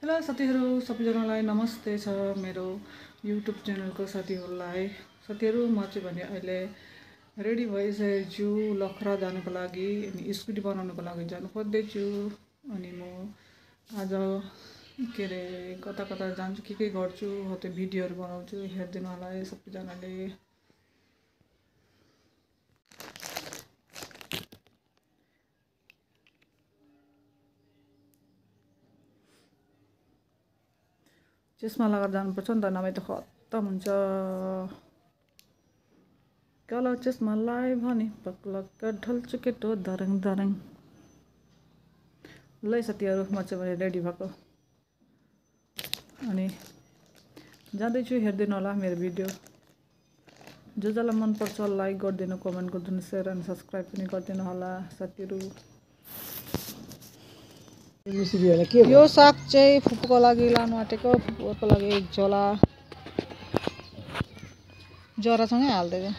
Hello साथीहरू सबैजनालाई नमस्ते छ मेरो युट्युब च्यानलको साथीहरूलाई। साथीहरू म चाहिँ भने अहिले रेडी भइसकेको छु लखरा जानको लागि अनि स्कुटी बनाउनको लागि जानु पर्दैछु। अनि म आज के रे कता कता जान्छु के गर्छु हो त्यो भिडियोहरू बनाउँछु, हेर्दिनु होला है सबैजनाले। चस्मा लगाएर जानुपर्छ नि त, नभए त खत्तम हुन्छ। कालो चस्मा लगायो भने पक्लक्क ढल्छ केटो धरङ धरङ। ल साथीहरू म चाहिँ भने रेडी भएको अनि जाँदैछु, हेरिदिनु होला मेरो भिडियो। जो जसलाई मनपर्छ लाइक गरिदिनु, कमेन्ट गरिदिनु, सेयर अनि सब्सक्राइब पनि गरिदिनु होला साथीहरू। यो साग चाहिँ फुपूको लागि लानु आँटेको, फुपूको लागि एक झोला जरासँगै हाल्दै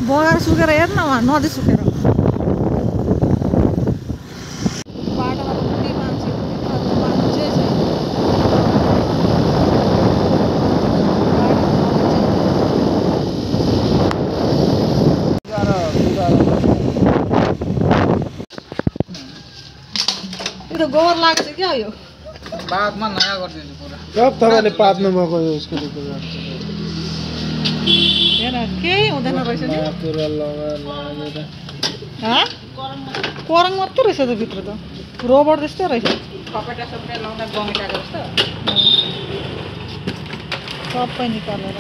बगाएर सुकेर हेर्न उहाँ नदी सुकेर बाटोमा कति मान्छे यो गोबर लागेको छ क्या। यो बादमा नयाँ गरिदिन्छु पुरा। कब तपाईँले पात्नु भएको यसको हेर केही हुँदैन रहेछ नि। करङ मात्रै रहेछ त भित्र त, रबर जस्तै रहेछ। खपेटा सपेटा लाउँदा गमेटाको जस्तो सबै निकालेर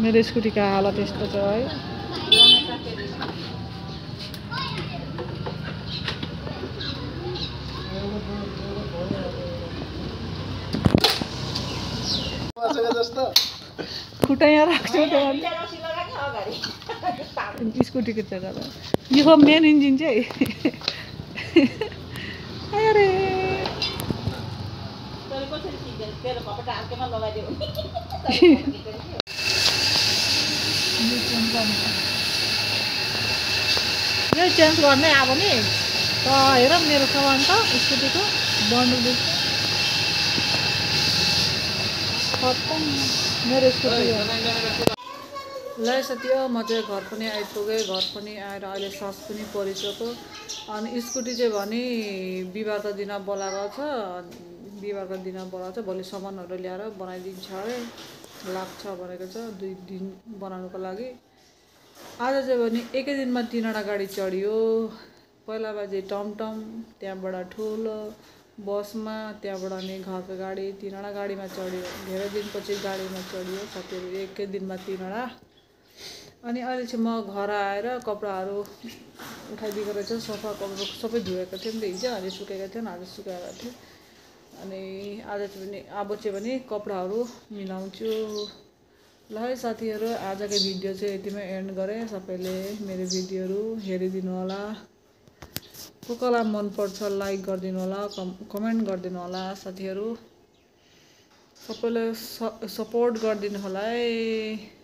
मेरो स्कुटीको हालत यस्तो छ है। खुट्टा यहाँ राख्छु स्कुटीको जग्गा यो मेन इन्जिन चाहिँ अरे यो चेन्ज गर्ने अब नि त हेर मेरो सामान त स्कुटीको बन्डु खत्तम मेरो स्कुटी। ल साथी म चाहिँ घर पनि आइपुगेँ, घर पनि आएर अहिले सास पनि परिसक्यो। अनि स्कुटी चाहिँ भने बिहिबारको दिन बोलाएको छ, बिहिबारको दिन बोलाएको छ, भोलि सामानहरू ल्याएर बनाइदिन्छ अरे, लाग्छ भनेको छ 2 दिन बनाउनुको लागि। आज चाहिँ भने एकै दिनमा 3वटा गाडी चढियो। पहिलामा चाहिँ टमटम, त्यहाँबाट ठुलो बसमा, त्यहाँबाट अनि घरको गाडी, 3वटा गाडीमा चढ्यो। धेरै दिनपछि गाडीमा चढियो साथीहरू, एकै दिनमा 3वटा। अनि अहिले चाहिँ म घर आएर कपडाहरू उठाइदिएको रहेछ, सफा कपडा सबै धोएको थियौँ नि त हिजो, आज सुकाएको थिएन, आज सुकाएको थिएँ। अनि आज चाहिँ पनि अब चाहिँ भने कपडाहरू मिलाउँछु। ल है साथीहरू आजको भिडियो चाहिँ यतिमै एन्ड गरेँ। सबैले मेरो भिडियोहरू हेरिदिनु होला, कसलाई मनपर्छ लाइक गरिदिनु होला, कमेन्ट गरिदिनु होला साथीहरू। सबैले सपोर्ट गरिदिनु होला है।